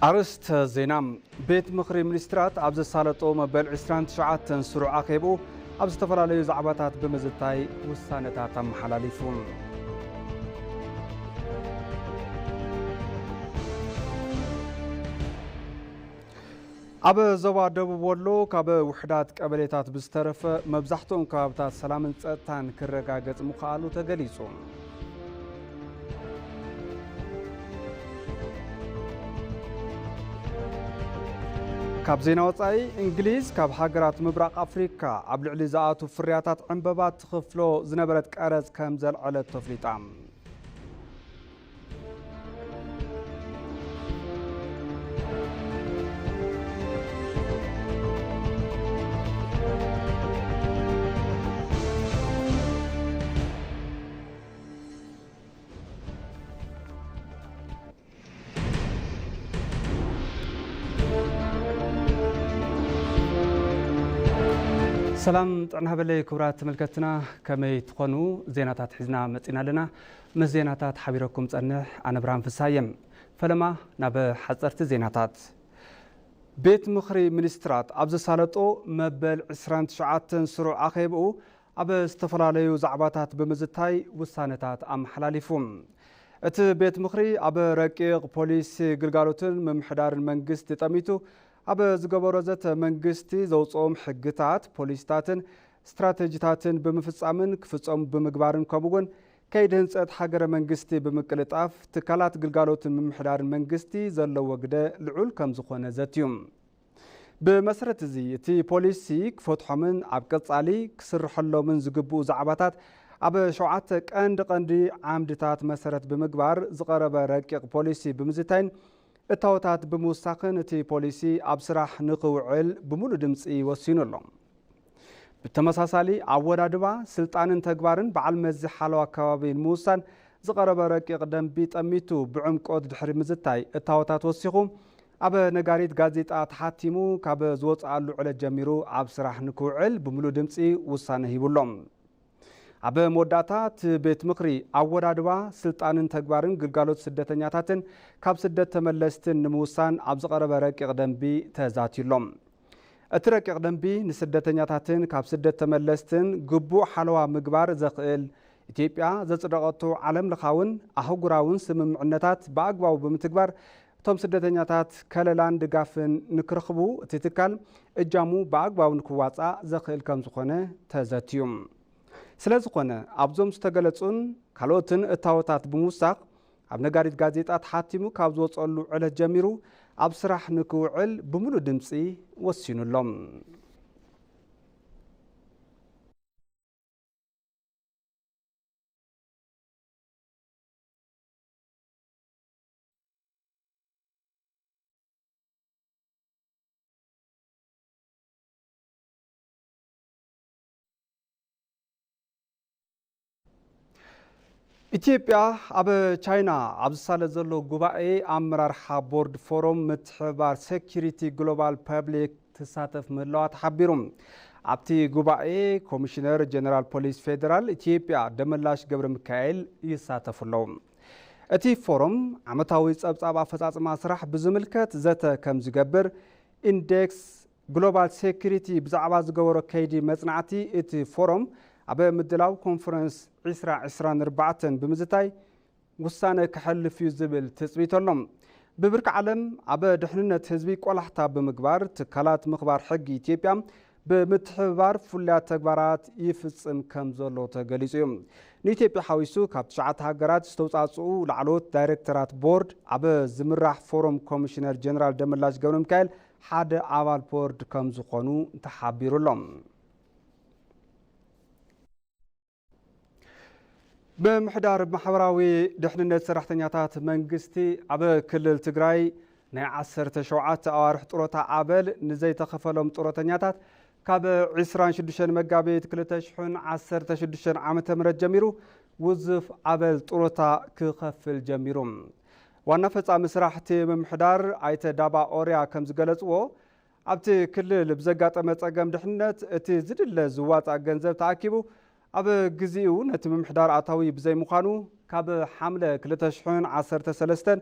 ኣርእስተ ዜና። ቤት ምኽሪ ሚኒስትራት ኣብ ዘሳለጦ መበል ዕስራን ትሽዓተን ስሩዕ ኣኼብኡ ኣብ ዝተፈላለዩ ዛዕባታት ብምዝታይ ውሳነታት ኣመሓላሊፉ። ኣብ ዞባ ደቡብ ወሎ ካብ ውሑዳት ቀበሌታት ብዝተረፈ መብዛሕትኦም ከባብታት ሰላምን ጸጥታን ክረጋገጽ ምኽኣሉ ተገሊጹ። ካብ ዜና ወጻኢ፣ እንግሊዝ ካብ ሃገራት ምብራቕ ኣፍሪካ ኣብ ልዕሊ ዝኣቱ ፍርያታት ዕምበባ ትኽፍሎ ዝነበረት ቀረጽ ከም ዘልዐለት ተፍሊጣ። ሰላም ጥዕና ሃበለይ ክቡራት ተመልከትና፣ ከመይ ትኾኑ? ዜናታት ሒዝና መጺና ኣለና። ምስ ዜናታት ሓቢረኩም ጸንሕ ኣነ ብርሃን ፍስሃየ። ፈለማ ናብ ሓጸርቲ ዜናታት። ቤት ምኽሪ ሚኒስትራት ኣብ ዘሳለጦ መበል ዕስራን ትሽዓተን ስሩዕ ኣኼብኡ ኣብ ዝተፈላለዩ ዛዕባታት ብምዝታይ ውሳነታት ኣመሓላሊፉ። እቲ ቤት ምኽሪ ኣብ ረቂቕ ፖሊሲ ግልጋሎትን ምምሕዳርን መንግስቲ ጠሚቱ ኣብ ዝገበሮ ዘተ መንግስቲ ዘውፅኦም ሕግታት፣ ፖሊሲታትን ስትራተጂታትን ብምፍጻምን ክፍጸሙ ብምግባርን ከምኡ እውን ከይዲ ህንጸት ሃገረ መንግስቲ ብምቅልጣፍ ትካላት ግልጋሎትን ምምሕዳርን መንግስቲ ዘለዎ ግደ ልዑል ከም ዝኾነ ዘትዩ። ብመሰረት እዚ፣ እቲ ፖሊሲ ክፈትሖምን ኣብ ቀጻሊ ክስርሐሎምን ዝግብኡ ዛዕባታት ኣብ ሸውዓተ ቀንዲ ቀንዲ ዓምድታት መሰረት ብምግባር ዝቐረበ ረቂቕ ፖሊሲ ብምዝታይን እታወታት ብምውሳኽን እቲ ፖሊሲ ኣብ ስራሕ ንክውዕል ብምሉእ ድምፂ ወሲኑ ኣሎ። ብተመሳሳሊ፣ ኣወዳድባ ስልጣንን ተግባርን በዓል መዚ ሓለዋ ከባቢ ንምውሳን ዝቐረበ ረቂቕ ደንቢ ጠሚቱ ብዕምቆት ድሕሪ ምዝታይ እታወታት ወሲኹ ኣብ ነጋሪት ጋዜጣ ተሓቲሙ ካብ ዝወፅኣሉ ዕለት ጀሚሩ ኣብ ስራሕ ንክውዕል ብምሉእ ድምፂ ውሳነ ሂቡ ኣሎ። ኣብ መወዳእታ እቲ ቤት ምኽሪ ኣወዳድባ ስልጣንን ተግባርን ግልጋሎት ስደተኛታትን ካብ ስደት ተመለስትን ንምውሳን ኣብ ዝቐረበ ረቂቕ ደንቢ ተዛትዩ ኣሎ። እቲ ረቂቕ ደንቢ ንስደተኛታትን ካብ ስደት ተመለስትን ግቡእ ሓለዋ ምግባር ዘኽእል ኢትዮጵያ ዘጽደቐቶ ዓለም ለኻውን ኣህጉራውን ስምምዕነታት ብኣግባቡ ብምትግባር እቶም ስደተኛታት ከለላን ድጋፍን ንክረኽቡ እቲ ትካል እጃሙ ብኣግባቡ ንክዋጻእ ዘኽእል ከም ዝኾነ ተዘትዩ። ስለ ዝኾነ ኣብዞም ዝተገለጹን ካልኦትን እታወታት ብምውሳኽ ኣብ ነጋሪት ጋዜጣ ተሓቲሙ ካብ ዝወጸሉ ዕለት ጀሚሩ ኣብ ስራሕ ንክውዕል ብምሉእ ድምጺ ወሲኑ ኣሎ። ኢትዮጵያ ኣብ ቻይና ኣብ ዝሳለጥ ዘሎ ጉባኤ ኣመራርሓ ቦርድ ፎረም ምትሕብባር ሴኩሪቲ ግሎባል ፐብሊክ ትሳተፍ ምህላዋ ተሓቢሩ። ኣብቲ ጉባኤ ኮሚሽነር ጀነራል ፖሊስ ፌዴራል ኢትዮጵያ ደመላሽ ገብረ ሚካኤል ይሳተፉ ኣለዉ። እቲ ፎረም ዓመታዊ ጸብጻብ ኣፈጻጽማ ስራሕ ብዝምልከት ዘተ ከም ዝገብር ኢንዴክስ ግሎባል ሴኩሪቲ ብዛዕባ ዝገበሮ ከይዲ መጽናዕቲ፣ እቲ ፎረም ኣብ ምድላው ኮንፈረንስ ዕስራ ዕስራን ኣርባዕተን ብምዝታይ ውሳነ ከሕልፍ እዩ ዝብል ትጽቢት ኣሎ። ብብርኪ ዓለም ኣብ ድሕንነት ህዝቢ ቆላሕታ ብምግባር ትካላት ምኽባር ሕጊ ኢትዮጵያ ብምትሕብባር ፍሉያት ተግባራት ይፍጽም ከም ዘሎ ተገሊጹ እዩ። ንኢትዮጵያ ሓዊሱ ካብ ትሽዓተ ሃገራት ዝተውጻጽኡ ላዕለዎት ዳይሬክተራት ቦርድ ኣብ ዝምራሕ ፎረም ኮሚሽነር ጀነራል ደመላሽ ገብረ ሚካኤል ሓደ ኣባል ቦርድ ከም ዝኾኑ ተሓቢሩ ኣሎ። ብምሕዳር ማሕበራዊ ድሕንነት ሰራሕተኛታት መንግስቲ ኣብ ክልል ትግራይ ናይ ዓሰርተ ሸውዓተ ኣዋርሕ ጡረታ ኣበል ንዘይተኸፈሎም ጡረተኛታት ካብ ዕስራን ሽዱሽተን መጋቢት ክልተ ሽሕን ዓሰርተ ሽዱሽተን ዓመተ ምህረት ጀሚሩ ውዝፍ ኣበል ጡረታ ክኸፍል ጀሚሩ። ዋና ፈጻሚ ስራሕ እቲ ምምሕዳር ኣይተ ዳባ ኦርያ ከም ዝገለጽዎ፣ ኣብቲ ክልል ብዘጋጠመ ጸገም ድሕነት እቲ ዝድለ ዝዋጻእ ገንዘብ ተኣኪቡ ኣብ ግዜኡ ነቲ ምምሕዳር ኣታዊ ብዘይምዃኑ፣ ካብ ሓምለ ክልተ ሽሕን ዓሰርተ ሰለስተን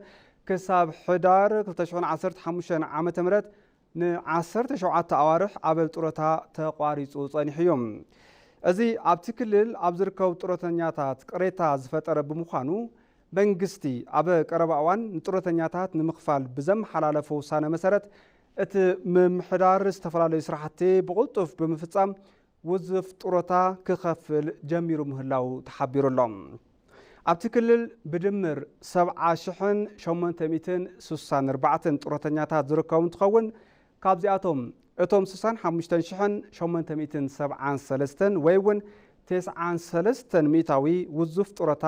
ክሳብ ሕዳር ክልተ ሽሕን ዓሰርተ ሓሙሽተን ዓመተ ምህረት ንዓሰርተ ሸውዓተ ኣዋርሕ ኣበል ጡረታ ተቋሪጹ ጸኒሑ እዩ። እዚ ኣብቲ ክልል ኣብ ዝርከቡ ጡረተኛታት ቅሬታ ዝፈጠረ ብምዃኑ፣ መንግስቲ ኣብ ቀረባ እዋን ንጡረተኛታት ንምኽፋል ብዘመሓላለፎ ውሳነ መሰረት፣ እቲ ምምሕዳር ዝተፈላለዩ ስራሕቲ ብቕልጡፍ ብምፍጻም ውዝፍ ጡረታ ክኸፍል ጀሚሩ ምህላዉ ተሓቢሩ ኣሎ። ኣብቲ ክልል ብድምር ሰብዓ ሽሕን ሸሞንተ ሚእትን ስሳን ኣርባዕተን ጡረተኛታት ዝርከቡ እንትኸውን፣ ካብዚኣቶም እቶም ስሳን ሓሙሽተን ሽሕን ሸሞንተ ሚእትን ሰብዓን ሰለስተን ወይ እውን ተስዓን ሰለስተን ሚእታዊ ውዙፍ ጡረታ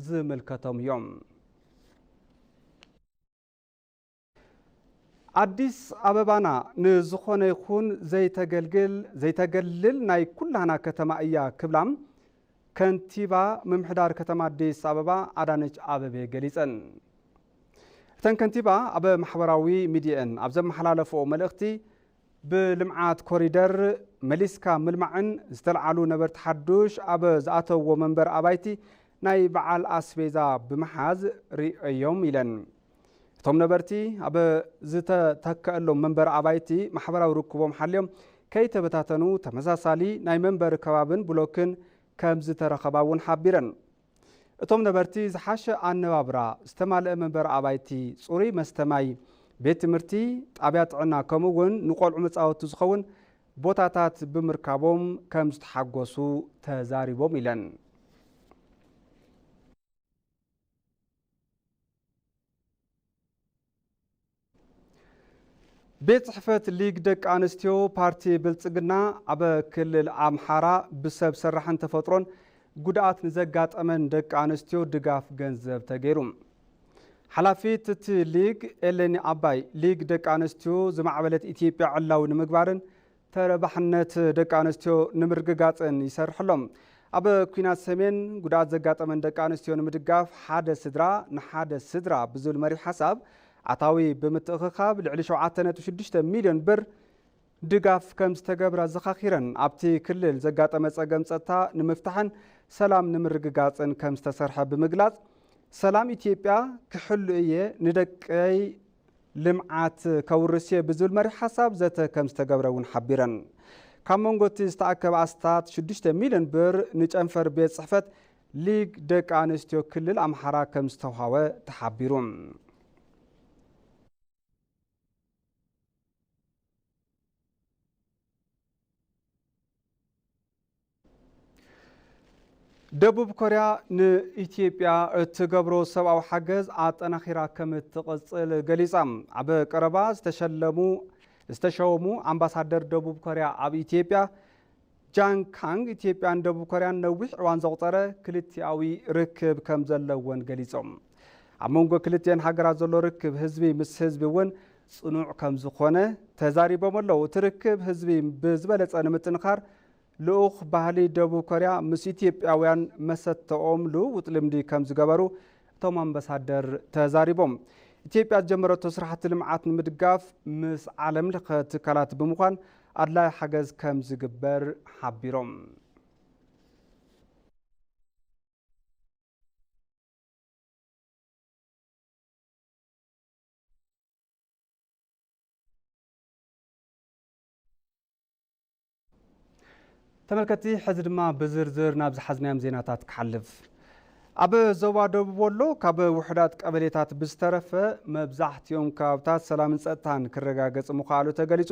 ዝምልከቶም እዮም። ኣዲስ ኣበባና ንዝኾነ ይኹን ዘይተገልግል፣ ዘይተገልል ናይ ኩላህና ከተማ እያ ክብላ ከንቲባ ምምሕዳር ከተማ ኣዲስ ኣበባ ኣዳነች ኣበቤ ገሊጸን። እተን ከንቲባ ኣብ ማሕበራዊ ሚዲየን ኣብ ዘመሓላለፍኦ መልእኽቲ፣ ብልምዓት ኮሪደር መሊስካ ምልማዕን ዝተልዓሉ ነበርቲ ሓዱሽ ኣብ ዝኣተውዎ መንበሪ ኣባይቲ ናይ በዓል ኣስቤዛ ብምሓዝ ርእዮም ኢለን። እቶም ነበርቲ ኣብ ዝተተከአሎም መንበሪ ኣባይቲ ማሕበራዊ ርክቦም ሓልዮም ከይተበታተኑ ተመሳሳሊ ናይ መንበሪ ከባብን ብሎክን ከም ዝተረኸባ እውን ሓቢረን። እቶም ነበርቲ ዝሓሸ ኣነባብራ፣ ዝተማልአ መንበሪ ኣባይቲ፣ ጽሩይ መስተ ማይ፣ ቤት ትምህርቲ፣ ጣብያ ጥዕና ከምኡ እውን ንቆልዑ መጻወቲ ዝኸውን ቦታታት ብምርካቦም ከም ዝተሓጎሱ ተዛሪቦም ኢለን። ቤት ጽሕፈት ሊግ ደቂ ኣንስትዮ ፓርቲ ብልጽግና ኣብ ክልል ኣምሓራ ብሰብ ሰራሕን ተፈጥሮን ጉድኣት ንዘጋጠመን ደቂ ኣንስትዮ ድጋፍ ገንዘብ ተገይሩ። ሓላፊት እቲ ሊግ ኤሌኒ ኣባይ፣ ሊግ ደቂ ኣንስትዮ ዝማዕበለት ኢትዮጵያ ዕላዊ ንምግባርን ተረባሕነት ደቂ ኣንስትዮ ንምርግጋጽን ይሰርሕ ኣሎ። ኣብ ኲናት ሰሜን ጉድኣት ዘጋጠመን ደቂ ኣንስትዮ ንምድጋፍ ሓደ ስድራ ንሓደ ስድራ ብዝብል መሪሕ ሓሳብ ኣታዊ ብምትእኽኻብ ልዕሊ ሸውዓተ ነጥቢ ሽዱሽተ ሚልዮን ብር ድጋፍ ከም ዝተገብረ ኣዘኻኺረን፣ ኣብቲ ክልል ዘጋጠመ ጸገም ጸጥታ ንምፍታሕን ሰላም ንምርግጋጽን ከም ዝተሰርሐ ብምግላጽ፣ ሰላም ኢትዮጵያ ክሕሉ እየ፣ ንደቀይ ልምዓት ከውርስ እየ ብዝብል መሪሕ ሓሳብ ዘተ ከም ዝተገብረ እውን ሓቢረን። ካብ መንጎ እቲ ዝተኣከበ ኣስታት ሽዱሽተ ሚልዮን ብር ንጨንፈር ቤት ጽሕፈት ሊግ ደቂ ኣንስትዮ ክልል ኣምሓራ ከም ዝተውሃበ ተሓቢሩ። ደቡብ ኮርያ ንኢትዮጵያ እትገብሮ ሰብኣዊ ሓገዝ ኣጠናኺራ ከም እትቕጽል ገሊጻ። ኣብ ቀረባ ዝተሸለሙ፣ ዝተሸወሙ ኣምባሳደር ደቡብ ኮርያ ኣብ ኢትዮጵያ ጃን ካንግ፣ ኢትዮጵያን ደቡብ ኮርያን ነዊሕ እዋን ዘቑጸረ ክልቲኣዊ ርክብ ከም ዘለወን ገሊጾም። ኣብ መንጎ ክልቲኤን ሃገራት ዘሎ ርክብ ህዝቢ ምስ ህዝቢ እውን ጽኑዕ ከም ዝኾነ ተዛሪቦም ኣለዉ። እቲ ርክብ ህዝቢ ብዝበለጸ ንምጥንኻር ልኡኽ ባህሊ ደቡብ ኮርያ ምስ ኢትዮጵያውያን መሰተኦም ልውውጥ ልምዲ ከም ዝገበሩ እቶም ኣምባሳደር ተዛሪቦም። ኢትዮጵያ ዝጀመረቶ ስራሕቲ ልምዓት ንምድጋፍ ምስ ዓለም ለኸ ትካላት ብምዃን ኣድላዪ ሓገዝ ከም ዝግበር ሓቢሮም። ተመልከትቲ፣ ሕዚ ድማ ብዝርዝር ናብ ዝሓዝናዮም ዜናታት ክሓልፍ። ኣብ ዞባ ደቡብ ወሎ ካብ ውሑዳት ቀበሌታት ብዝተረፈ መብዛሕትኦም ከባብታት ሰላምን ጸጥታን ክረጋገጽ ምኽኣሉ ተገሊጹ።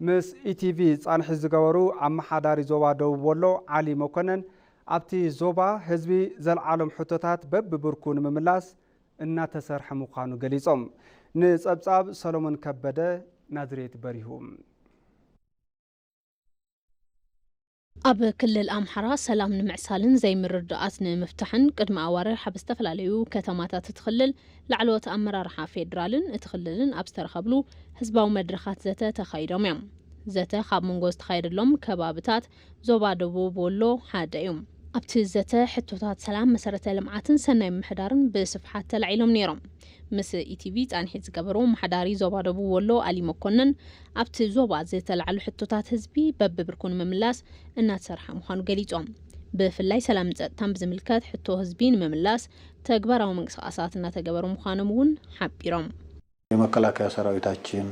ምስ ኢቲቪ ጻንሒት ዝገበሩ ኣመሓዳሪ ዞባ ደቡብ ወሎ ዓሊ መኮነን፣ ኣብቲ ዞባ ህዝቢ ዘልዓሎም ሕቶታት በብብርኩ ንምምላስ እናተሰርሐ ምዃኑ ገሊጾም። ንጸብጻብ ሰሎሞን ከበደ፣ ናዝሬት በሪሁ። ኣብ ክልል ኣምሓራ ሰላም ንምዕሳልን ዘይምርድዳኣት ንምፍታሕን ቅድሚ ኣዋርሕ ኣብ ዝተፈላለዩ ከተማታት እቲ ክልል ላዕለዎት ኣመራርሓ ፌዴራልን እቲ ክልልን ኣብ ዝተረኸብሉ ህዝባዊ መድረኻት ዘተ ተኻይዶም እዮም። ዘተ ካብ መንጎ ዝተኻየደሎም ከባብታት ዞባ ደቡብ ወሎ ሓደ እዩ። ኣብቲ ዘተ ሕቶታት ሰላም፣ መሰረተ ልምዓትን ሰናይ ምምሕዳርን ብስፍሓት ተላዒሎም ነይሮም። ምስ ኢቲቪ ጻንሒት ዝገበሩ ኣመሓዳሪ ዞባ ደቡብ ወሎ ኣሊ መኮነን፣ ኣብቲ ዞባ ዝተላዕሉ ሕቶታት ህዝቢ በብብርኩ ንምምላስ እናተሰርሐ ምዃኑ ገሊጾም። ብፍላይ ሰላምን ጸጥታን ብዝምልከት ሕቶ ህዝቢ ንምምላስ ተግባራዊ ምንቅስቓሳት እናተገበሩ ምዃኖም እውን ሓቢሮም። የመከላከያ ሰራዊታችን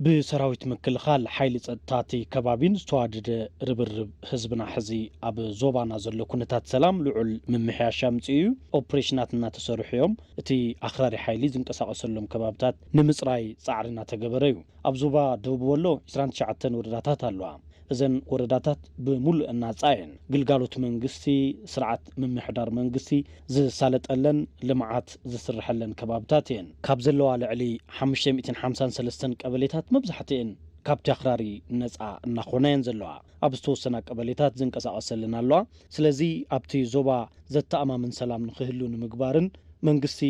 ብሰራዊት ምክልኻል ሓይሊ ጸጥታ እቲ ከባቢን ዝተዋደደ ርብርብ ህዝብና ሕዚ ኣብ ዞባና ዘሎ ኩነታት ሰላም ልዑል ምምሕያሽ ኣምጺኡ እዩ። ኦፕሬሽናት እናተሰርሑ እዮም። እቲ ኣኽራሪ ሓይሊ ዝንቀሳቐሰሎም ከባብታት ንምጽራይ ጻዕሪ እናተገበረ እዩ። ኣብ ዞባ ደቡብ ወሎ ዕስራን ትሽዓተን ወረዳታት ኣለዋ። እዘን ወረዳታት ብምሉእ እናጻ እየን። ግልጋሎት መንግስቲ፣ ስርዓት ምምሕዳር መንግስቲ ዝሳለጠለን ልምዓት ዝስርሐለን ከባብታት እየን። ካብ ዘለዋ ልዕሊ ሓሙሽተ ሚእትን ሓምሳን ሰለስተን ቀበሌታት መብዛሕትኤን ካብቲ ኣኽራሪ ነጻ እናኾና እየን ዘለዋ። ኣብ ዝተወሰና ቀበሌታት ዝንቀሳቐሰለን ኣለዋ። ስለዚ ኣብቲ ዞባ ዘተኣማምን ሰላም ንክህሉ ንምግባርን መንግስቲ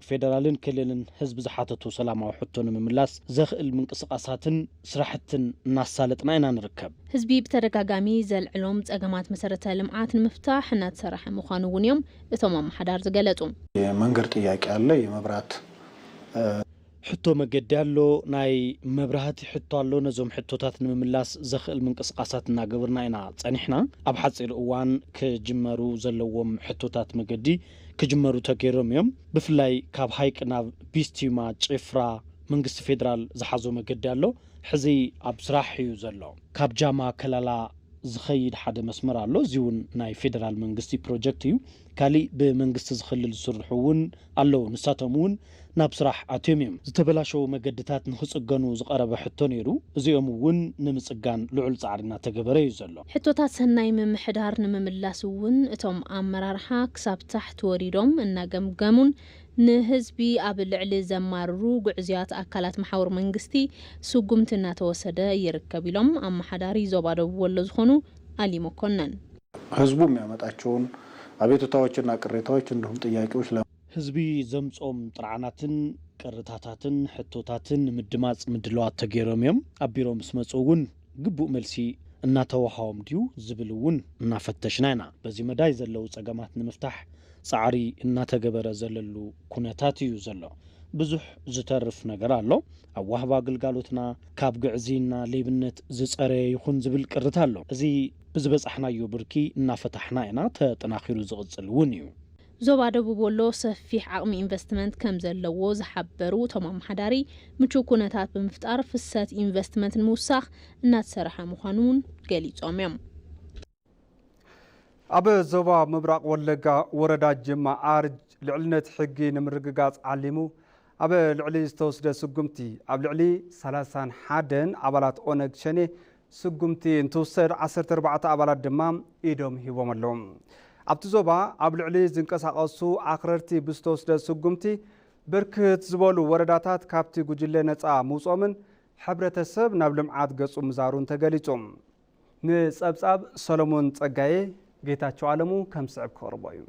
ፌደራልን ክልልን ህዝቢ ዝሓተቶ ሰላማዊ ሕቶ ንምምላስ ዘኽእል ምንቅስቓሳትን ስራሕትን እናሳለጥና ኢና ንርከብ። ህዝቢ ብተደጋጋሚ ዘልዕሎም ጸገማት መሰረተ ልምዓት ንምፍታሕ እናተሰርሐ ምዃኑ እውን እዮም እቶም ኣመሓዳር ዝገለጹ። የመንገድ ጥያቄ ኣለ፣ የመብራት ሕቶ መገዲ ኣሎ፣ ናይ መብራህቲ ሕቶ ኣሎ። ነዞም ሕቶታት ንምምላስ ዘኽእል ምንቅስቓሳት እናገበርና ኢና ጸኒሕና። ኣብ ሓጺር እዋን ክጅመሩ ዘለዎም ሕቶታት መገዲ ክጅመሩ ተገይሮም እዮም። ብፍላይ ካብ ሃይቅ ናብ ቢስቲማ ጭፍራ መንግስቲ ፌደራል ዝሓዞ መገዲ ኣሎ። ሕዚ ኣብ ስራሕ እዩ ዘሎ። ካብ ጃማ ከላላ ዝኸይድ ሓደ መስመር ኣሎ። እዚ እውን ናይ ፌደራል መንግስቲ ፕሮጀክት እዩ። ካሊእ ብመንግስቲ ዝኽልል ዝስርሑ እውን ኣለዉ። ንሳቶም እውን ናብ ስራሕ ኣትዮም እዮም። ዝተበላሸዉ መገድታት ንኽጽገኑ ዝቐረበ ሕቶ ነይሩ። እዚኦም እውን ንምጽጋን ልዑል ጻዕሪ እናተገበረ እዩ ዘሎ። ሕቶታት ሰናይ ምምሕዳር ንምምላስ እውን እቶም ኣመራርሓ ክሳብ ታሕቲ ወሪዶም እናገምገሙን ንህዝቢ ኣብ ልዕሊ ዘማርሩ ጉዕዝያት ኣካላት መሓውር መንግስቲ ስጉምቲ እናተወሰደ ይርከብ ኢሎም ኣመሓዳሪ ዞባ ደቡብ ወሎ ዝኾኑ ኣሊ መኮነን። ህዝቡ የሚያመጣቸውን አቤቱታዎችና ቅሬታዎች እንዲሁም ጥያቄዎች ለ- ህዝቢ ዘምጾም ጥርዓናትን ቅርታታትን ሕቶታትን ንምድማጽ ምድላዋት ተገይሮም እዮም። ኣብ ቢሮ ምስ መጹ እውን ግቡእ መልሲ እናተወሃቦም ድዩ ዝብል እውን እናፈተሽና ኢና። በዚ መዳይ ዘለዉ ጸገማት ንምፍታሕ ጻዕሪ እናተገበረ ዘለሉ ኩነታት እዩ ዘሎ። ብዙሕ ዝተርፍ ነገር ኣሎ። ኣዋህባ ግልጋሎትና ካብ ግዕዝይና ሌብነት ዝጸረየ ይኹን ዝብል ቅርታ ኣሎ። እዚ ብዝበጻሕናዮ ብርኪ እናፈታሕና ኢና፣ ተጠናኺሩ ዝቕጽል እውን እዩ። ዞባ ደቡብ ወሎ ሰፊሕ ዓቕሚ ኢንቨስትመንት ከም ዘለዎ ዝሓበሩ እቶም ኣመሓዳሪ፣ ምቹው ኩነታት ብምፍጣር ፍሰት ኢንቨስትመንት ንምውሳኽ እናተሰርሐ ምዃኑ እውን ገሊጾም እዮም። ኣብ ዞባ ምብራቕ ወለጋ ወረዳ ጅማ ኣርጅ ልዕልነት ሕጊ ንምርግጋጽ ዓሊሙ ኣብ ልዕሊ ዝተወስደ ስጉምቲ ኣብ ልዕሊ ሰላሳን ሓደን ኣባላት ኦነግ ሸኔ ስጉምቲ እንትውሰድ ዓሰርተ ኣርባዕተ ኣባላት ድማ ኢዶም ሂቦም ኣለዉ። ኣብቲ ዞባ ኣብ ልዕሊ ዝንቀሳቐሱ ኣኽረርቲ ብዝተወስደ ስጉምቲ ብርክት ዝበሉ ወረዳታት ካብቲ ጉጅለ ነፃ ምውፅኦምን ሕብረተሰብ ናብ ልምዓት ገፁ ምዛሩን ተገሊፁ። ንጸብጻብ ሰሎሞን ጸጋየ፣ ጌታቸው ኣለሙ ከም ዝስዕብ ክቕርቦ እዩ።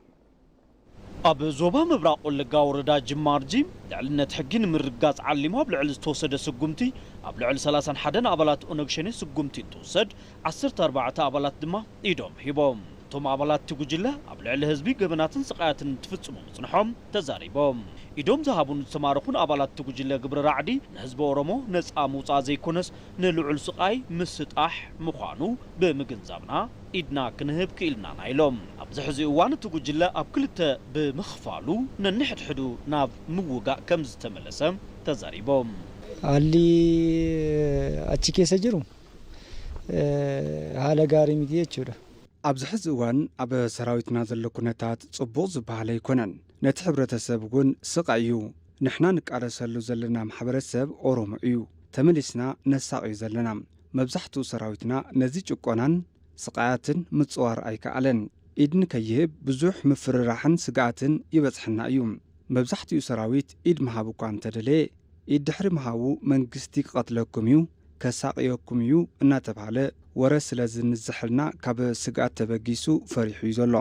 ኣብ ዞባ ምብራቕ ወለጋ ወረዳ ጅማ ኣርጂ ልዕልነት ሕጊ ንምርግጋጽ ዓሊሙ ኣብ ልዕሊ ዝተወሰደ ስጉምቲ ኣብ ልዕሊ ሰላሳን ሓደን ኣባላት ኦነግ ሸኔ ስጉምቲ እንትውሰድ ዓሰርተ ኣርባዕተ ኣባላት ድማ ኢዶም ሂቦም። እቶም ኣባላት እቲ ጉጅለ ኣብ ልዕሊ ህዝቢ ገበናትን ስቓያትን እንትፍጽሙ ምጽንሖም ተዛሪቦም። ኢዶም ዝሃቡን ዝተማረኹን ኣባላት እቲ ጉጅለ ግብረ ራዕዲ ንህዝቢ ኦሮሞ ነጻ ምውጻእ ዘይኮነስ ንልዑል ስቓይ ምስጣሕ ምዃኑ ብምግንዛብና ኢድና ክንህብ ክኢልናና ኢሎም። ኣብዚ ሕዚ እዋን እቲ ጉጅለ ኣብ ክልተ ብምኽፋሉ ነንሕድሕዱ ናብ ምውጋእ ከም ዝተመለሰ ተዛሪቦም። Haalli achi keessa jiru haala gaarii miti jechuudha. ኣብዚ ሕዚ እዋን ኣብ ሰራዊትና ዘሎ ኩነታት ጽቡቕ ዝበሃል ኣይኮነን። ነቲ ሕብረተሰብ እውን ስቕ እዩ። ንሕና ንቃለሰሉ ዘለና ማሕበረሰብ ኦሮሞ እዩ። ተመሊስና ነሳቕዮ ዘለና። መብዛሕትኡ ሰራዊትና ነዚ ጭቆናን ስቓያትን ምጽዋር ኣይከኣለን። ኢድ ንከይህብ ብዙሕ ምፍርራሕን ስግኣትን ይበጽሐና እዩ። መብዛሕትኡ ሰራዊት ኢድ ምሃብ እኳ እንተደለየ፣ ኢድ ድሕሪ ምሃቡ መንግስቲ ክቐትለኩም እዩ፣ ከሳቕየኩም እዩ እናተብሃለ ወረ ስለ ዝንዝሐልና ካብ ስግኣት ተበጊሱ ፈሪሑ እዩ ዘሎ።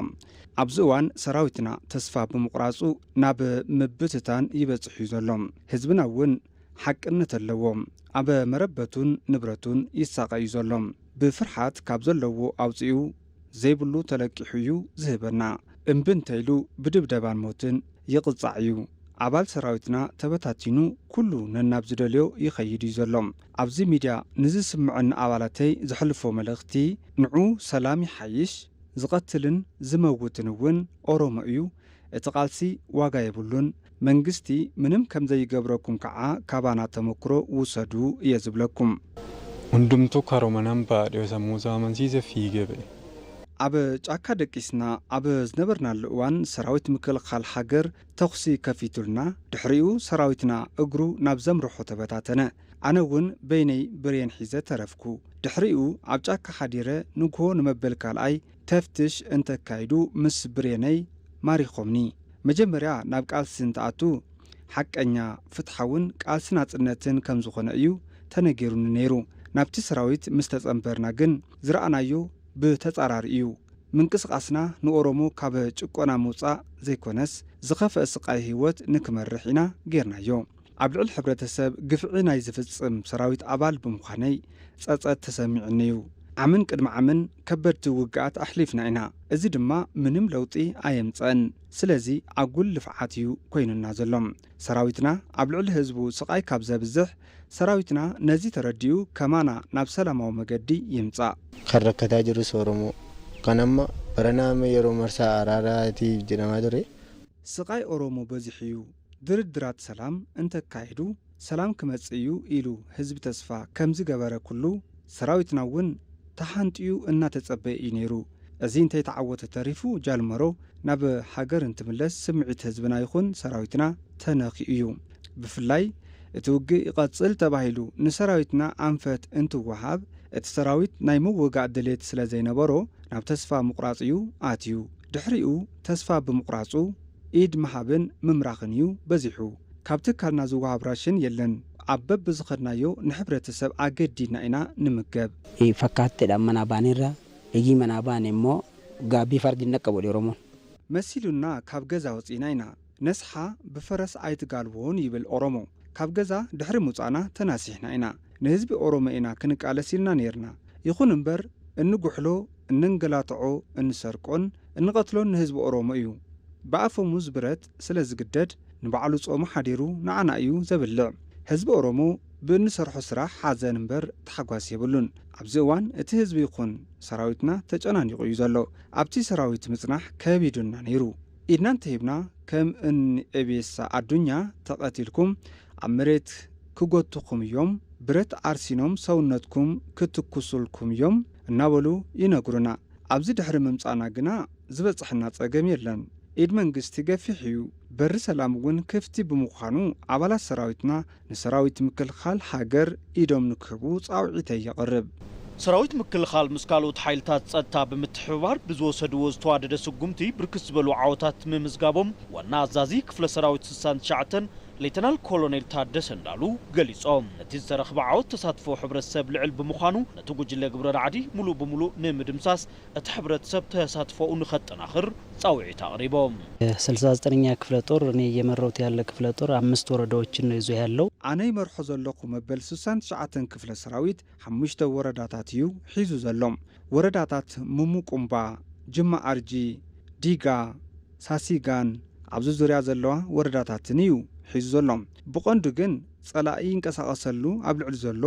ኣብዚ እዋን ሰራዊትና ተስፋ ብምቑራጹ ናብ ምብትታን ይበጽሕ እዩ ዘሎ። ህዝብና እውን ሓቅነት ኣለዎ። ኣብ መረበቱን ንብረቱን ይሳቐ እዩ ዘሎ። ብፍርሓት ካብ ዘለዎ ኣውጺኡ ዘይብሉ ተለቂሑ እዩ ዝህበና። እምቢ እንተኢሉ ብድብደባን ሞትን ይቕጻዕ እዩ። ኣባል ሰራዊትና ተበታቲኑ ኩሉ ነናብ ዝደልዮ ይኸይድ እዩ ዘሎ። ኣብዚ ሚድያ ንዝስምዑኒ ኣባላተይ ዘሕልፎ መልእኽቲ ንዑ ሰላም ይሓይሽ፣ ዝቐትልን ዝመውትን እውን ኦሮሞ እዩ። እቲ ቃልሲ ዋጋ የብሉን። መንግስቲ ምንም ከም ዘይገብረኩም ከዓ ካባና ተመክሮ ውሰዱ እየ ዝብለኩም። Hundumtuu karooma nan baadhee sammuu isaa amansiise fiigee ba'e. ኣብ ጫካ ደቂስና ኣብ ዝነበርናሉ እዋን ሰራዊት ምክልኻል ሃገር ተኹሲ ከፊቱልና። ድሕሪኡ ሰራዊትና እግሩ ናብ ዘምርሖ ተበታተነ። ኣነ እውን በይነይ ብሬን ሒዘ ተረፍኩ። ድሕሪኡ ኣብ ጫካ ሓዲረ ንግሆ ንመበል ካልኣይ ተፍትሽ እንተካይዱ ምስ ብሬነይ ማሪኾምኒ። መጀመርያ ናብ ቃልሲ እንትኣቱ ሓቀኛ፣ ፍትሓውን ቃልሲ ናጽነትን ከም ዝኾነ እዩ ተነጊሩኒ ነይሩ። ናብቲ ሰራዊት ምስ ተጸንበርና ግን ዝረኣናዮ ብተጻራሪ እዩ። ምንቅስቓስና ንኦሮሞ ካብ ጭቆና ምውጻእ ዘይኮነስ ዝኸፍአ ስቓይ ህይወት ንክመርሕ ኢና ጌርናዮ። ኣብ ልዕሊ ሕብረተሰብ ግፍዒ ናይ ዝፍጽም ሰራዊት ኣባል ብምዃነይ ጸጸት ተሰሚዑኒ እዩ። ዓምን ቅድሚ ዓምን ከበድቲ ውግኣት ኣሕሊፍና ኢና። እዚ ድማ ምንም ለውጢ ኣየምጸእን። ስለዚ ኣጉል ልፍዓት እዩ ኮይኑና ዘሎ። ሰራዊትና ኣብ ልዕሊ ህዝቡ ስቓይ ካብ ዘብዝሕ፣ ሰራዊትና ነዚ ተረዲኡ ከማና ናብ ሰላማዊ መገዲ ይምጻእ። Kan rakkataa jirus Oromoo. Kan amma baranaama yeroo marsaa araaraatiif jedhamaa ture. ስቓይ ኦሮሞ በዚሑ እዩ። ድርድራት ሰላም እንተካይዱ ሰላም ክመጽእ እዩ ኢሉ ህዝቢ ተስፋ ከምዝገበረ ኩሉ፣ ሰራዊትና እውን ተሓንጥዩ እናተጸበየ እዩ ነይሩ። እዚ እንተይተዓወተ ተሪፉ ጃልመሮ ናብ ሃገር እንትምለስ ስምዒት ህዝብና ይኹን ሰራዊትና ተነኺኡ እዩ። ብፍላይ እቲ ውግእ ይቐጽል ተባሂሉ ንሰራዊትና ኣንፈት እንትወሃብ፣ እቲ ሰራዊት ናይ ምውጋእ ድሌት ስለ ዘይነበሮ ናብ ተስፋ ምቑራጽ እዩ ኣትዩ። ድሕሪኡ ተስፋ ብምቑራጹ ኢድ ምሃብን ምምራኽን እዩ በዚሑ። ካብ ትካልና ዝወሃብ ራሽን የለን። ኣብ በብዝኸድናዮ ንሕብረተሰብ ኣገዲድና ኢና ንምገብ። Fakkaatteedhaan manaa baaneerra. Eegii manaa baane immoo gaabbii fardi hin dhaqqabu jedhe Oromoon. መሲሉና ካብ ገዛ ወፂና ኢና። ነስሓ ብፈረስ ኣይትጋልቦን ይብል ኦሮሞ። ካብ ገዛ ድሕሪ ምውፃእና ተናሲሕና ኢና። ንህዝቢ ኦሮሞ ኢና ክንቃለስ ኢልና ነይርና። ይኹን እምበር እንጉሕሎ፣ እንንገላትዖ፣ እንሰርቆን እንቐትሎን ንህዝቢ ኦሮሞ እዩ። ብኣፈሙዝ ብረት ስለ ዝግደድ ንባዕሉ ጾሙ ሓዲሩ ንዓና እዩ ዘብልዕ። ህዝቢ ኦሮሞ ብእንሰርሖ ስራሕ ሓዘን እምበር ታሕጓስ የብሉን። ኣብዚ እዋን እቲ ህዝቢ ይኹን ሰራዊትና ተጨናኒቑ እዩ ዘሎ። ኣብቲ ሰራዊት ምጽናሕ ከቢዱና ነይሩ። ኢድና እንተሂብና ከም እኒ ኤቤሳ ኣዱኛ ተቐቲልኩም ኣብ መሬት ክጎትኹም እዮም፣ ብረት ኣርሲኖም ሰውነትኩም ክትኩሱልኩም እዮም እናበሉ ይነግሩና። ኣብዚ ድሕሪ ምምጻእና ግና ዝበጽሐና ጸገም የለን። ኢድ መንግስቲ ገፊሕ እዩ። በሪ ሰላም እውን ክፍቲ ብምዃኑ ኣባላት ሰራዊትና ንሰራዊት ምክልኻል ሃገር ኢዶም ንክህቡ ጻውዒተይ የቕርብ። ሰራዊት ምክልኻል ምስ ካልኦት ሓይልታት ጸጥታ ብምትሕብባር ብዝወሰድዎ ዝተዋደደ ስጉምቲ ብርክት ዝበሉ ዓወታት ምምዝጋቦም ዋና ኣዛዚ ክፍለ ሰራዊት ስሳን ትሽዓተን ሌተናል ኮሎኔል ታደሰ እንዳሉ ገሊጾም። እቲ ዝተረኽበ ዓወት ተሳትፎ ሕብረተሰብ ልዕል ብምዃኑ ነቲ ጉጅለ ግብረ ራዕዲ ሙሉእ ብሙሉእ ንምድምሳስ እቲ ሕብረተሰብ ተሳትፎኡ ንኸጠናኽር ጻውዒት ኣቕሪቦም። ስልሳ ዘጠነኛ ክፍለ ጦር እኔ እየመራሁት ያለ ክፍለ ጦር አምስት ወረዳዎችን ነው ይዞ ያለው። ኣነ ይመርሖ ዘለኹ መበል ስሳን ትሽዓተን ክፍለ ሰራዊት ሓሙሽተ ወረዳታት እዩ ሒዙ ዘሎ። ወረዳታት ሙሙቁምባ፣ ጅማ ኣርጂ፣ ዲጋ፣ ሳሲጋን ኣብዚ ዙርያ ዘለዋ ወረዳታትን እዩ ሒዙ ዘሎ። ብቐንዱ ግን ጸላኢ ይንቀሳቐሰሉ ኣብ ልዕሊ ዘሎ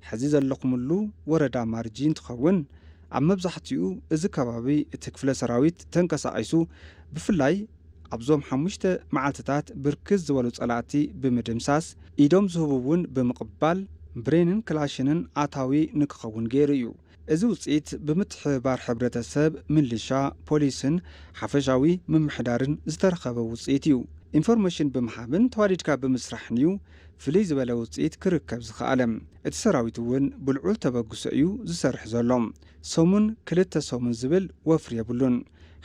ሕዚ ዘለኹምሉ ወረዳ ማርጂ እንትኸውን፣ ኣብ መብዛሕትኡ እዚ ከባቢ እቲ ክፍለ ሰራዊት ተንቀሳቒሱ፣ ብፍላይ ኣብዞም ሓሙሽተ መዓልትታት ብርክት ዝበሉ ጸላእቲ ብምድምሳስ፣ ኢዶም ዝህቡ እውን ብምቕባል፣ ብሬንን ክላሽንን ኣታዊ ንክኸውን ገይሩ እዩ። እዚ ውፅኢት ብምትሕብባር ሕብረተሰብ፣ ምልሻ፣ ፖሊስን ሓፈሻዊ ምምሕዳርን ዝተረኸበ ውፅኢት እዩ። ኢንፎርሜሽን ብምሃብን ተዋዲድካ ብምስራሕን እዩ ፍልይ ዝበለ ውፅኢት ክርከብ ዝኸኣለ። እቲ ሰራዊት እውን ብልዑል ተበግሶ እዩ ዝሰርሕ ዘሎ። ሰሙን ክልተ ሰሙን ዝብል ወፍሪ የብሉን።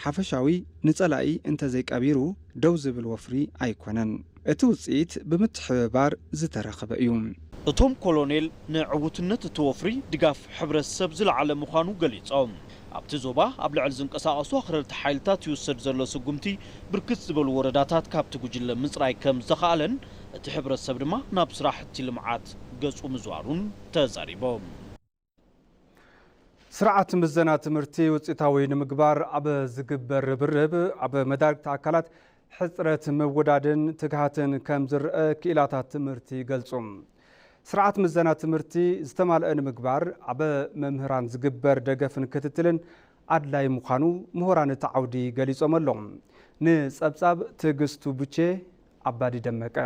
ሓፈሻዊ ንጸላኢ እንተዘይቀቢሩ ደው ዝብል ወፍሪ ኣይኮነን። እቲ ውጽኢት ብምትሕብባር ዝተረኽበ እዩ። እቶም ኮሎኔል ንዕውትነት እቲ ወፍሪ ድጋፍ ሕብረተሰብ ዝለዓለ ምዃኑ ገሊጾም። ኣብቲ ዞባ ኣብ ልዕሊ ዝንቀሳቐሱ ኣኽረርቲ ሓይልታት ይውሰድ ዘሎ ስጉምቲ ብርክት ዝበሉ ወረዳታት ካብቲ ጉጅለ ምጽራይ ከም ዝተኻእለን እቲ ሕብረተሰብ ድማ ናብ ስራሕቲ ልምዓት ገጹ ምዝዋሩን ተዛሪቦም። ስርዓት ምዘና ትምህርቲ ውፅኢታዊ ንምግባር ኣብ ዝግበር ርብርብ ኣብ መዳርግቲ ኣካላት ሕፅረት ምውዳድን ትግሃትን ከም ዝረአ ክኢላታት ትምህርቲ ይገልፁ። ስርዓት ምዘና ትምህርቲ ዝተማልአ ንምግባር ኣብ መምህራን ዝግበር ደገፍን ክትትልን ኣድላይ ምዃኑ ምሁራን እቲ ዓውዲ ገሊጾም ኣለዉ። ንጸብጻብ ትዕግስቱ ቡቼ፣ ኣባዲ ደመቀ።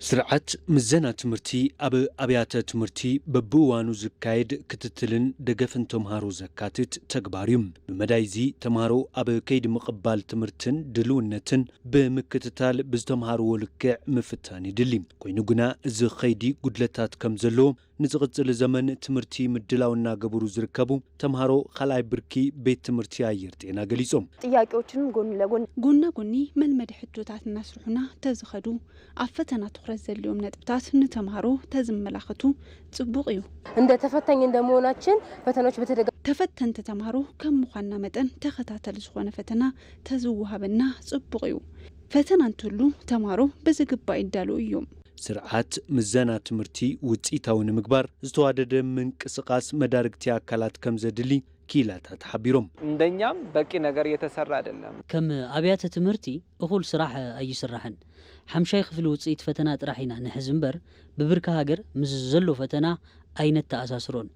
ስርዓት ምዘና ትምህርቲ ኣብ ኣብያተ ትምህርቲ በብእዋኑ ዝካየድ ክትትልን ደገፍን ተምሃሮ ዘካትት ተግባር እዩ። ብመዳይ እዚ ተምሃሮ ኣብ ከይዲ ምቕባል ትምህርትን ድልውነትን ብምክትታል ብዝተምሃርዎ ልክዕ ምፍታን ይድሊ። ኮይኑ ግና እዚ ከይዲ ጉድለታት ከም ዘለዎ ንዝቕጽል ዘመን ትምህርቲ ምድላው እናገበሩ ዝርከቡ ተምሃሮ ካልኣይ ብርኪ ቤት ትምህርቲ ኣየር ጤና ገሊጾም። ጥያቄዎችንም ጎን ለጎን ጎና ጎኒ መልመዲ ሕቶታት እናስርሑና ተዝኸዱ ኣብ ፈተና ትኹረት ዘድልዮም ነጥብታት ንተምሃሮ ተዝመላኸቱ ጽቡቕ እዩ። እንደ ተፈታኝ እንደመሆናችን ፈተናዎች በተደጋ ተፈተንቲ ተምሃሮ ከም ምዃንና መጠን ተኸታተሊ ዝኾነ ፈተና ተዝወሃበና ጽቡቕ እዩ። ፈተና እንትህሉ ተምሃሮ ብዝግባእ ይዳለዉ እዮም። ስርዓት ምዘና ትምህርቲ ውፅኢታዊ ንምግባር ዝተዋደደ ምንቅስቓስ መዳርግቲ ኣካላት ከም ዘድሊ ክኢላታት ሓቢሮም። እንደኛም በቂ ነገር እየተሰራ አይደለም። ከም ኣብያተ ትምህርቲ እኹል ስራሕ ኣይስራሕን። ሓምሻይ ክፍሊ ውፅኢት ፈተና ጥራሕ ኢና ንሕዝ እምበር ብብርኪ ሃገር ምስ ዘሎ ፈተና ኣይነተኣሳስሮን።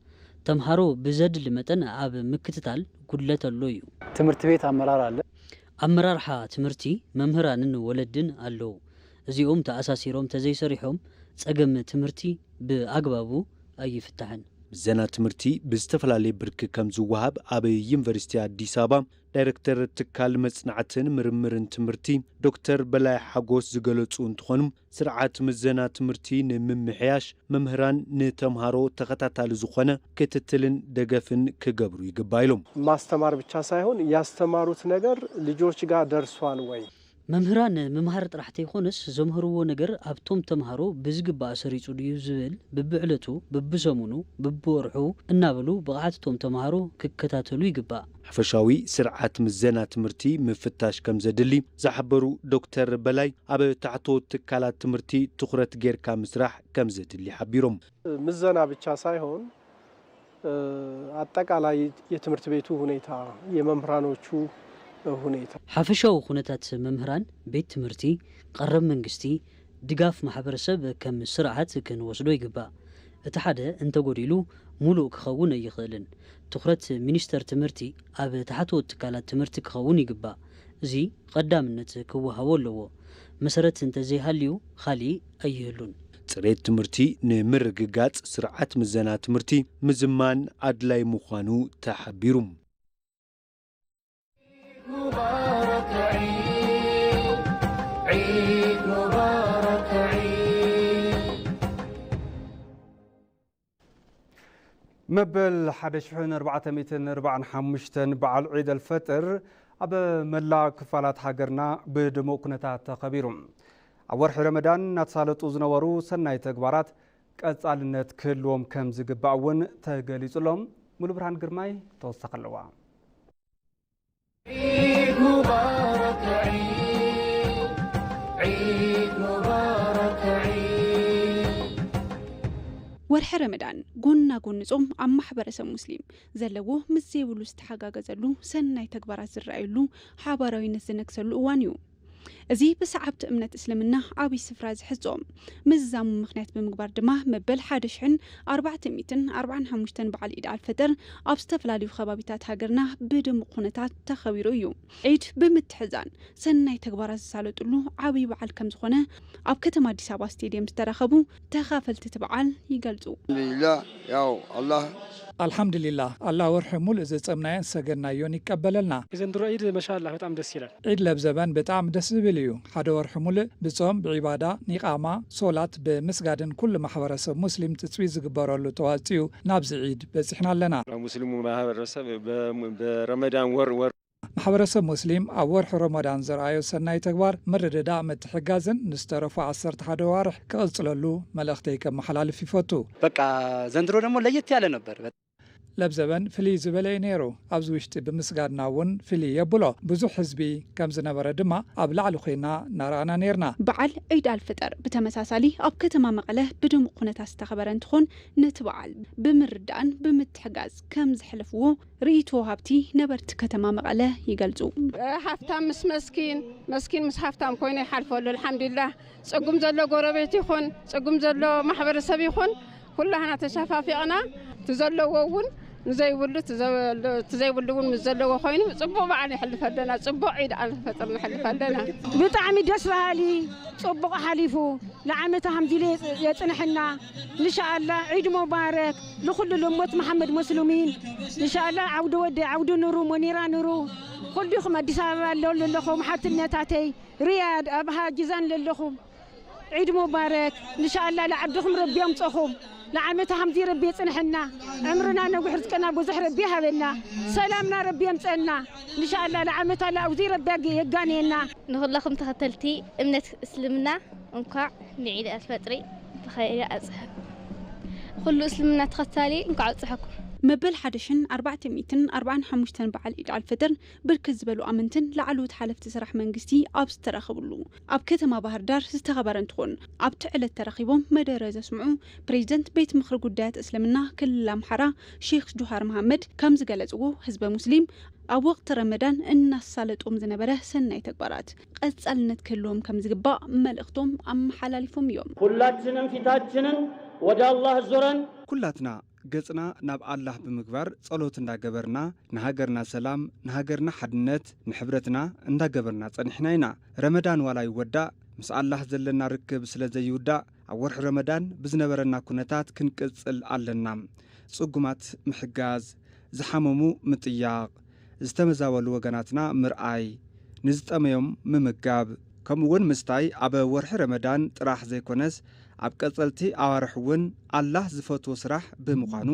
ተምሃሮ ብዘድሊ መጠን ኣብ ምክትታል ጉድለት ኣሎ እዩ። ትምህርት ቤት አመራር አለ። ኣመራርሓ ትምህርቲ፣ መምህራንን ወለድን ኣለዉ። እዚኦም ተኣሳሲሮም ተዘይሰሪሖም ጸገም ትምህርቲ ብኣግባቡ ኣይፍታሕን። ምዘና ትምህርቲ ብዝተፈላለየ ብርኪ ከም ዝወሃብ ኣብ ዩኒቨርሲቲ ኣዲስ ኣበባ ዳይረክተር ትካል መጽናዕትን ምርምርን ትምህርቲ ዶክተር በላይ ሓጎስ ዝገለጹ እንትኾኑ፣ ስርዓት ምዘና ትምህርቲ ንምምሕያሽ መምህራን ንተምሃሮ ተኸታታሊ ዝኾነ ክትትልን ደገፍን ክገብሩ ይግባእ ኢሎም። ማስተማር ብቻ ሳይሆን ያስተማሩት ነገር ልጆች ጋር ደርሷል ወይ? መምህራን ምምሃር ጥራሕ ተይኮነስ ዘምህርዎ ነገር ኣብቶም ተምሃሮ ብዝግባእ ሰሪጹ ድዩ ዝብል ብብዕለቱ፣ ብብሰሙኑ፣ ብብወርሑ እናበሉ ብቕዓት እቶም ተምሃሮ ክከታተሉ ይግባእ። ሓፈሻዊ ስርዓት ምዘና ትምህርቲ ምፍታሽ ከም ዘድሊ ዝሓበሩ ዶክተር በላይ፣ ኣብ ታሕተዎት ትካላት ትምህርቲ ትኹረት ጌርካ ምስራሕ ከም ዘድሊ ሓቢሮም። ምዘና ብቻ ሳይሆን አጠቃላይ የትምህርት ቤቱ ሁኔታ፣ የመምህራኖቹ ሁኔታ። ሓፈሻዊ ኩነታት መምህራን፣ ቤት ትምህርቲ፣ ቀረብ መንግስቲ፣ ድጋፍ ማሕበረሰብ ከም ስርዓት ክንወስዶ ይግባእ። እቲ ሓደ እንተጎዲሉ ሙሉእ ክኸውን ኣይኽእልን። ትኹረት ሚኒስተር ትምህርቲ ኣብ ታሕተዎት ትካላት ትምህርቲ ክኸውን ይግባእ። እዚ ቐዳምነት ክወሃቦ ኣለዎ። መሰረት እንተዘይሃልዩ ካሊእ ኣይህሉን። ጽሬት ትምህርቲ ንምርግጋጽ ስርዓት ምዘና ትምህርቲ ምዝማን ኣድላይ ምዃኑ ተሓቢሩ። መበል ሓደ ሽሕን ኣርባዕተ ሚእትን ኣርባዓን ሓሙሽተን በዓል ዒድ ኣልፈጥር ኣብ መላእ ክፋላት ሃገርና ብድሙቕ ኩነታት ተኸቢሩ። ኣብ ወርሒ ረመዳን እናተሳለጡ ዝነበሩ ሰናይ ተግባራት ቀጻልነት ክህልዎም ከም ዝግባእ እውን ተገሊጹሎም። ሙሉብርሃን ግርማይ ተወሳኺ ኣለዋ። ወርሒ ረመዳን ጎና ጎኒ ጾም ኣብ ማሕበረሰብ ሙስሊም ዘለዎ ምስ ዘይብሉ ዝተሓጋገዘሉ ሰናይ ተግባራት ዝረኣየሉ ሓባራዊነት ዝነግሰሉ እዋን እዩ። እዚ ብሰዓብቲ እምነት እስልምና ዓብዪ ስፍራ ዝሕዝ ጾም ምዝዛሙ ምኽንያት ብምግባር ድማ መበል ሓደ ሽሕን ኣርባዕተ ሚእትን ኣርባዓን ሓሙሽተን በዓል ዒድ ኣልፈጥር ኣብ ዝተፈላለዩ ከባቢታት ሃገርና ብድሙቕ ኩነታት ተኸቢሩ እዩ። ዒድ ብምትሕዛን ሰናይ ተግባራት ዝሳለጥሉ ዓብዪ በዓል ከም ዝኾነ ኣብ ከተማ ኣዲስ ኣበባ ስቴድየም ዝተረኸቡ ተኻፈልቲ እቲ በዓል ይገልጹ። ኣልሓምዱሊላህ ያው ኣላህ ኣልሓምዱሊላህ ኣላህ ወርሒ ሙሉእ ዝጸምናዮን ዝሰገድናዮን ይቀበለልና። የዘንድሮ ዒድ መሻኣላህ በጣም ደስ ይላል። ዒድ ለብዘበን ብጣዕሚ ደስ ዝብል እዩ። ሓደ ወርሒ ሙሉእ ብጾም፣ ብዒባዳ፣ ኒቃማ፣ ሶላት፣ ብምስጋድን ኩሉ ማሕበረሰብ ሙስሊም ትጽቢት ዝግበረሉ ተዋጺኡ ናብዚ ዒድ በጺሕና ኣለና። ሙስሊሙ ማሕበረሰብ በረመዳን ወር ወር ማሕበረሰብ ሙስሊም ኣብ ወርሒ ረመዳን ዘርኣዮ ሰናይ ተግባር ምርድዳእ ምትሕጋዝን ንዝተረፉ ዓሰርተ ሓደ ኣዋርሕ ክቕጽለሉ መልእኽተይ ከመሓላልፍ ይፈቱ። በቃ ዘንድሮ ደግሞ ለየት ያለ ነበር። ለብዘበን ፍልይ ዝበለ እዩ ነይሩ። ኣብዚ ውሽጢ ብምስጋድና እውን ፍልይ የብሎ። ብዙሕ ህዝቢ ከም ዝነበረ ድማ ኣብ ላዕሊ ኮይና እናረኣና ነይርና። በዓል ዒድ ኣልፍጠር ብተመሳሳሊ ኣብ ከተማ መቐለ ብድሙቕ ኩነታት ዝተኸበረ እንትኾን ነቲ በዓል ብምርዳእን ብምትሕጋዝ ከም ዘሕለፍዎ ርእይቶ ወሃብቲ ነበርቲ ከተማ መቐለ ይገልጹ። ሃፍታም ምስ መስኪን፣ መስኪን ምስ ሃፍታም ኮይኑ ይሓልፈሉ። ኣልሓምዱሊላህ ጽጉም ዘሎ ጎረቤት ይኹን ጽጉም ዘሎ ማሕበረሰብ ይኹን ኩላህና ተሻፋፊቕና እቲ ዘለዎ እውን ንዘይብሉ እቲ ዘለ-፣ እቲ ዘይብሉ እውን ምስ ዘለዎ ኮይኑ ጽቡቕ በዓል የሕልፈለና፣ ጽቡቕ ዒድ ኣልፈጥር ነሕልፈለና። ብጣዕሚ ደስ በሃሊ፣ ጽቡቕ ሓሊፉ። ንዓመታ ሃምዚ ኢሉ የጽ-፣ የጽንሕና። እንሻኣላ ዒድ ሙባረክ ንኹሉ ልሞት መሓመድ መስሉሚን። እንሻኣላ ዓውዲ ወደ ዓውዲ ኑሩ፣ ሞኒራ ኑሩ፣ ኩልዲኹም ኣዲስ ኣበባ ኣለዉ ለለኹም ሓትነታተይ፣ ሪያድ፣ ኣብሃ፣ ጂዛን ለለኹም። ዒድ ሙባረክ። እንሻኣላ ለዓድኹም ረቢ የምፀኹም። ለዓመት ሃምዚ ረቢ የፅንሐና። ዕምርና ነዊሕ ርዝቅና ብዙሕ ረቢ ይሃበና። ሰላምና ረቢ የምፀና። እንሻኣላ ለዓመት ኣላ ኣብዚ ረቢ የጋንየና። ንኹለኹም ተኸተልቲ እምነት እስልምና እንኳዕ ንዒድ ኣልፈጥሪ ብኸይር ኣብፅሐ። ኩሉ እስልምና ተኸታሊ እንኳዕ ኣብፅሐኩም። መበል ሓደ ሽሕን ኣርባዕተ ሚእትን ኣርባዓን ሓሙሽተን በዓል ዒድ ኣልፈጥር ብርክት ዝበሉ ኣመንትን ላዕለዎት ሓለፍቲ ስራሕ መንግስቲ ኣብ ዝተረኸብሉ ኣብ ከተማ ባህር ዳር ዝተኸበረ እንትኾን፣ ኣብቲ ዕለት ተረኺቦም መደረ ዘስምዑ ፕሬዚደንት ቤት ምኽሪ ጉዳያት እስልምና ክልል ኣምሓራ ሼክ ጁሃር መሃመድ ከም ዝገለፅዎ፣ ህዝበ ሙስሊም ኣብ ወቕቲ ረመዳን እናሳለጦም ዝነበረ ሰናይ ተግባራት ቀፃልነት ክህልዎም ከም ዝግባእ መልእኽቶም ኣመሓላሊፎም እዮም። ኩላችንም ፊታችንን ወደ አላህ ዙረን ኩላትና ገጽና ናብ ኣላህ ብምግባር ጸሎት እንዳገበርና፣ ንሃገርና ሰላም፣ ንሃገርና ሓድነት፣ ንሕብረትና እንዳገበርና ጸኒሕና ኢና። ረመዳን ዋላ ይወዳእ፣ ምስ ኣላህ ዘለና ርክብ ስለ ዘይውዳእ፣ ኣብ ወርሒ ረመዳን ብዝነበረና ኩነታት ክንቅጽል ኣለና። ጽጉማት ምሕጋዝ፣ ዝሓመሙ ምጥያቕ፣ ዝተመዛበሉ ወገናትና ምርኣይ፣ ንዝጠመዮም ምምጋብ፣ ከምኡውን ምስታይ ኣብ ወርሒ ረመዳን ጥራሕ ዘይኮነስ ኣብ ቀጸልቲ ኣዋርሕ እውን ኣላህ ዝፈትዎ ስራሕ ብምዃኑ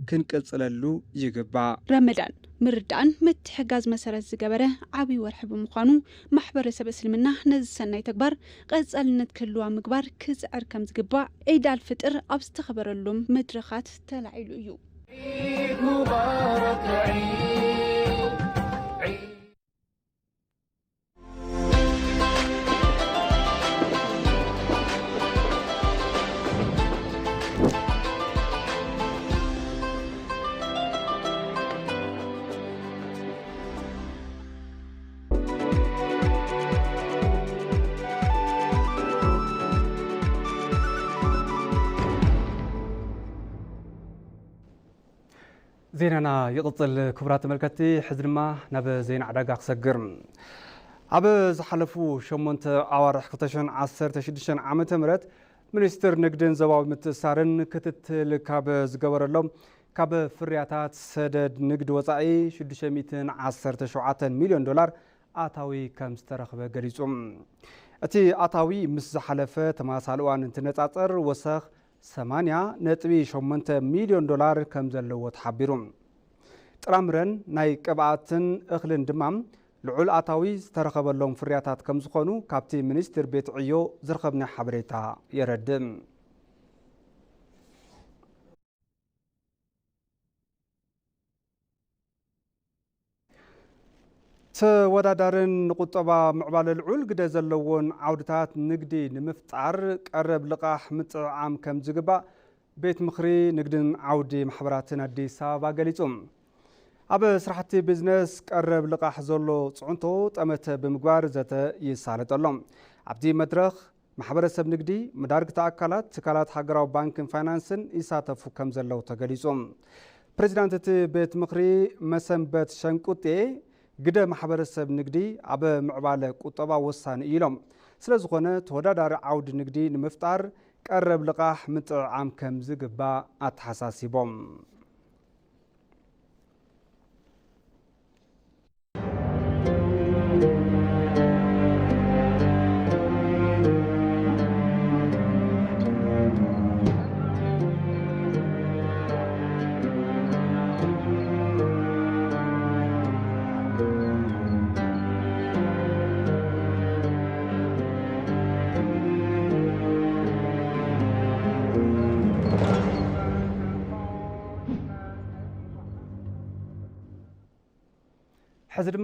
ክንቅጽለሉ ይግባእ። ረመዳን ምርዳእን ምትሕጋዝ መሰረት ዝገበረ ዓብዪ ወርሒ ብምዃኑ፣ ማሕበረሰብ እስልምና ነዚ ሰናይ ተግባር ቀጻልነት ክህልዋ ምግባር ክጽዕር ከም ዝግባእ ዒድ ኣልፍጥር ኣብ ዝተኸበረሎም መድረኻት ተላዒሉ እዩ። ዜናና ይቕጽል። ክቡራት ተመልከትቲ፣ ሕዚ ድማ ናብ ዜና ዕዳጋ ክሰግር። ኣብ ዝሓለፉ ሸሞንተ ኣዋርሕ ክልተ ሽሕን ዓሰርተ ሽዱሽተን ዓመተ ምህረት ሚኒስቴር ንግድን ዞባዊ ምትእስሳርን ክትትል ካብ ዝገበረሎም ካብ ፍርያታት ሰደድ ንግዲ ወጻኢ ሽዱሽተ ሚእትን ዓሰርተ ሸውዓተን ሚልዮን ዶላር ኣታዊ ከም ዝተረኽበ ገሊጹ። እቲ ኣታዊ ምስ ዝሓለፈ ተመሳሳሊ እዋን እንትነጻጸር ወሰኽ ሰማንያ ነጥቢ ሸሞንተ ሚልዮን ዶላር ከም ዘለዎ ተሓቢሩ። ጥራምረን ናይ ቅብኣትን እኽልን ድማ ልዑል ኣታዊ ዝተረኸበሎም ፍርያታት ከም ዝኾኑ ካብቲ ሚኒስቴር ቤት ዕዮ ዝረኸብናዮ ሓበሬታ የረድእ። ተወዳዳርን ንቁጠባ ምዕባለ ልዑል ግደ ዘለዎን ዓውድታት ንግዲ ንምፍጣር ቀረብ ልቓሕ ምጥዕዓም ከም ዝግባእ ቤት ምኽሪ ንግድን ዓውዲ ማሕበራትን ኣዲስ ኣበባ ገሊጹ። ኣብ ስራሕቲ ቢዝነስ ቀረብ ልቓሕ ዘሎ ጽዕንቶ ጠመተ ብምግባር ዘተ ይሳለጠሎም። ኣብቲ መድረኽ ማሕበረሰብ ንግዲ፣ መዳርግቲ ኣካላት፣ ትካላት ሃገራዊ ባንክን ፋይናንስን ይሳተፉ ከም ዘለዉ ተገሊጹ። ፕሬዚዳንት እቲ ቤት ምኽሪ መሰንበት ሸንቁጤ፣ ግደ ማሕበረሰብ ንግዲ ኣብ ምዕባለ ቁጠባ ወሳኒ እዩ ኢሎም። ስለ ዝኾነ ተወዳዳሪ ዓውዲ ንግዲ ንምፍጣር ቀረብ ልቓሕ ምጥዕዓም ከም ዝግባእ ኣተሓሳሲቦም። ሕዚ ድማ